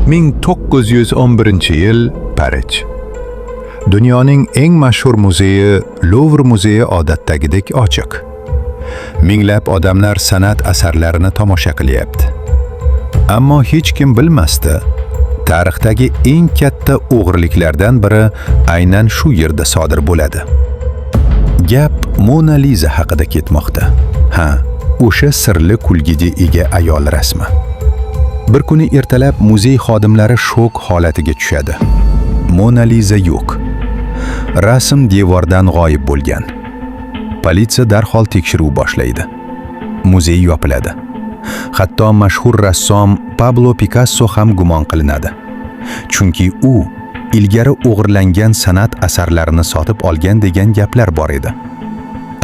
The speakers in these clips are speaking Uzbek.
1911-yil, Parij. Dunyoning eng mashhur muzeyi Luvr muzeyi odatdagidek ochiq. Minglab odamlar san'at asarlarini tomosha qilyapti. Ammo hech kim bilmasdi, tarixdagi eng katta o'g'riliklardan biri aynan shu yerda sodir bo'ladi. Gap Mona Liza haqida ketmoqda. Ha, o'sha sirli kulgiga ega ayol rasmi. Bir kuni ertalab muzey xodimlari shok holatiga tushadi. Mona Liza yo'q. Rasm devordan g'oyib bo'lgan. Politsiya darhol tekshiruv boshlaydi. Muzey yopiladi. Hatto mashhur rassom Pablo Pikasso ham gumon qilinadi. Chunki u ilgari o'g'irlangan san'at asarlarini sotib olgan degan gaplar bor edi.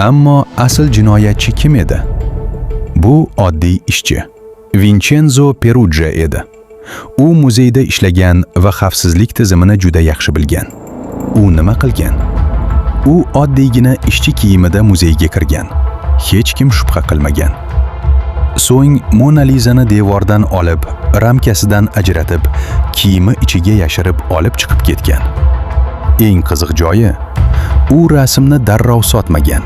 Ammo asl jinoyatchi kim edi? Bu oddiy ishchi Vincenzo Perugia edi. U muzeyda ishlagan va xavfsizlik tizimini juda yaxshi bilgan. U nima qilgan? U oddiygina ishchi kiyimida muzeyga kirgan. Hech kim shubha qilmagan. So'ng Mona Lizani devordan olib, ramkasidan ajratib, kiyimi ichiga yashirib olib chiqib ketgan. Eng qiziq joyi, u rasmni darrov sotmagan.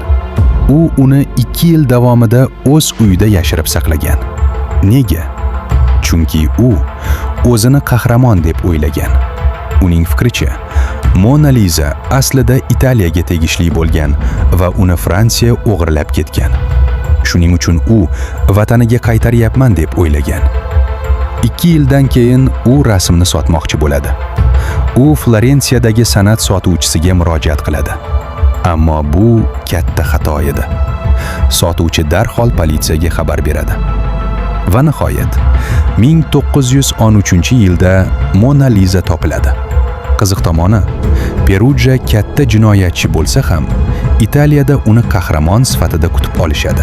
U uni 2 yil davomida o'z uyida yashirib saqlagan. Nega? Chunki u o'zini qahramon deb o'ylagan. Uning fikricha, Mona Liza aslida Italiyaga tegishli bo'lgan va uni Fransiya o'g'irlab ketgan. Shuning uchun u vataniga qaytaryapman deb o'ylagan. 2 yildan keyin u rasmni sotmoqchi bo'ladi. U Florensiyadagi san'at sotuvchisiga murojaat qiladi. Ammo bu katta xato edi. Sotuvchi darhol politsiyaga xabar beradi. Va nihoyat 1913-yilda Mona Liza topiladi. Qiziq tomoni, Perugia katta jinoyatchi bo'lsa ham, Italiyada uni qahramon sifatida kutib olishadi.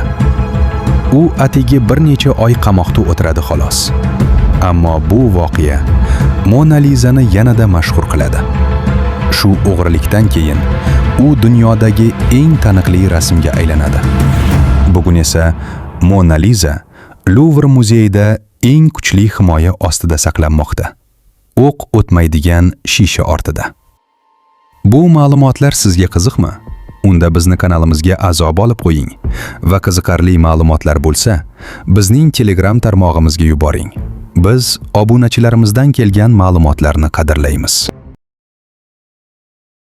U atigi bir necha oy qamoqda o'tiradi, xolos. Ammo bu voqea Mona Lizani yanada mashhur qiladi. Shu o'g'rilikdan keyin u dunyodagi eng taniqli rasmga aylanadi. Bugun esa Mona Liza Luvr muzeyida eng kuchli himoya ostida saqlanmoqda. O'q o'tmaydigan shisha ortida. Bu ma'lumotlar sizga qiziqmi? Unda bizni kanalimizga a'zo bo'lib qo'ying va qiziqarli ma'lumotlar bo'lsa, bizning Telegram tarmog'imizga yuboring. Biz obunachilarimizdan kelgan ma'lumotlarni qadrlaymiz.